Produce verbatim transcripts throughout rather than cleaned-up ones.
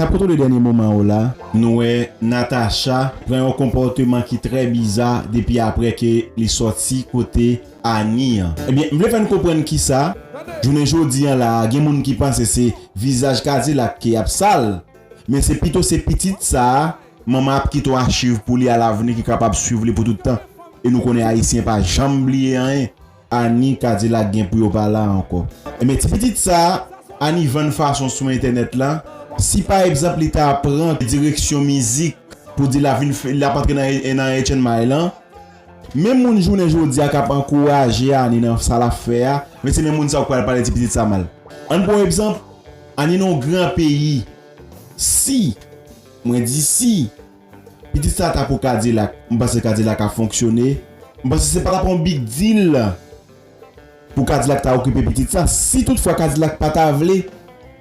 N ap kontwole dènye moman yo la, nou wè Natacha pran yon konpòteman ki trè biza depi apre ke li sòti kote Ani an. Ebyen, m vle fè n konprann kisa, jounen jodi an la, gen moun ki panse se vizaj Kadilak ke y ap sal, men se pito se pitit sa a, manman ap kite yon achiv pou li alavni ki kapab swiv li pou tout tan. E nou konnen Ayisyen pa janm bliye anyen. Ani, Kadilak gen pou yo pa la ankò. Ebyen, ti pitit sa a, Ani vann fason sou entènèt la. Si pa egzanp li ta pran direksyon mizik pou di l ap vin fè, l ap antre nan, nan H and M lan, menm moun jounen jodi a k ap ankouraje Ani nan sa l ap fè a, men se menm moun sa yo k pral pale ti pitit sa mal. Ann pran yon egzanp, Ani nan yon gran peyi. Si, mwen di si, pitit sa ta pou Kadilak, m panse Kadilak ap fonksyone. M panse se pa t ap yon big deal pou Kadilak ta okipe pitit sa. Si toutfwa Kadilak pa ta vle,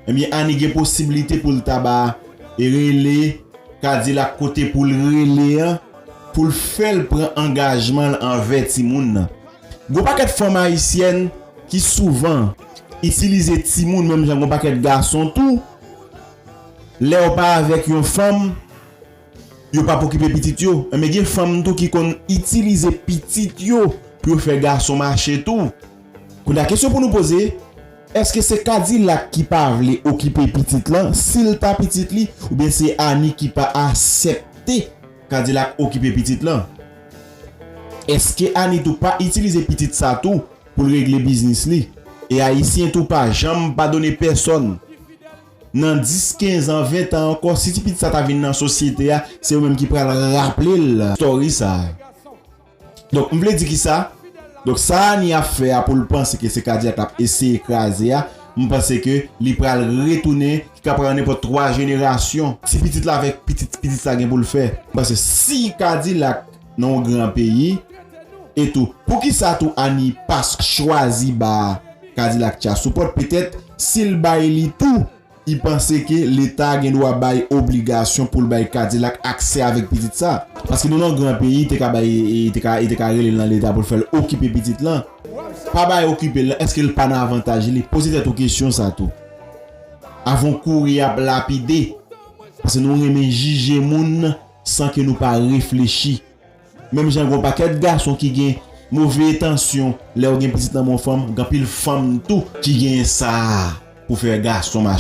ebyen Ani gen posiblite pou l ta ba e rele Kadilak kote pou l rele an, pou l fè l pran angajman l anvè timoun nan. Gon pakèt fanm ayisyèn ki souvan itilize timoun menm jan gon pakèt gason tou. Lè yo pa avèk yon fanm, yo p ap okipe pitit yo. Men gen fanm tou ki konn itilize pitit yo pou yo fè gason mache tou. Kounye a, kesyon pou nou poze, èske se Kadilak ki pa vle okipe pitit lan, si l ta pitit li, oubyen se Ani ki pa aksepte Kadilak okipe pitit lan? Èske Ani tou pa itilize pitit sa tou pou l regle biznis li? E Ayisyen tou pa janm padone pèsòn. Nan dis, kenz an, ven tan ankò, si ti pitit sa ta vin nan sosyete a, se yo menm ki pral raple l story sa. Donk, m vle di kisa? Donk, sa Ani ap fè a pou l panse ke se Kadilak l ap eseye kraze a, m panse ke li pral retounen, ki ka pran nenpòt twa jenerasyon. Ti pitit la avèk pitit pitit sa gen pou l fè. M panse si Kadilak nan yon gran peyi, e tou, poukisa tou Ani pa chwazi ba Kadilak tcha sou pòt? Petèt, si l bay li tou, li panse ke Leta gen dwa bay obligasyon pou l bay Kadilak aksè avèk pitit sa. Paske nou nan yon gran peyi, te ka bay, e, te ka, e te ka rele l nan Leta pou l fè l okipe pitit lan. Pa bay okipe l, èske l pa nan avantaj li? Poze tèt ou kesyon sa tou. Avan w kouri ap lapide. Paske nou renmen jije moun san ke nou pa reflechi. Menm jan gen yon pakèt gason ki gen move entansyon lè yo gen pitit nan men yon fanm, gen anpil fanm tou ki gen sa pou fè gason mache.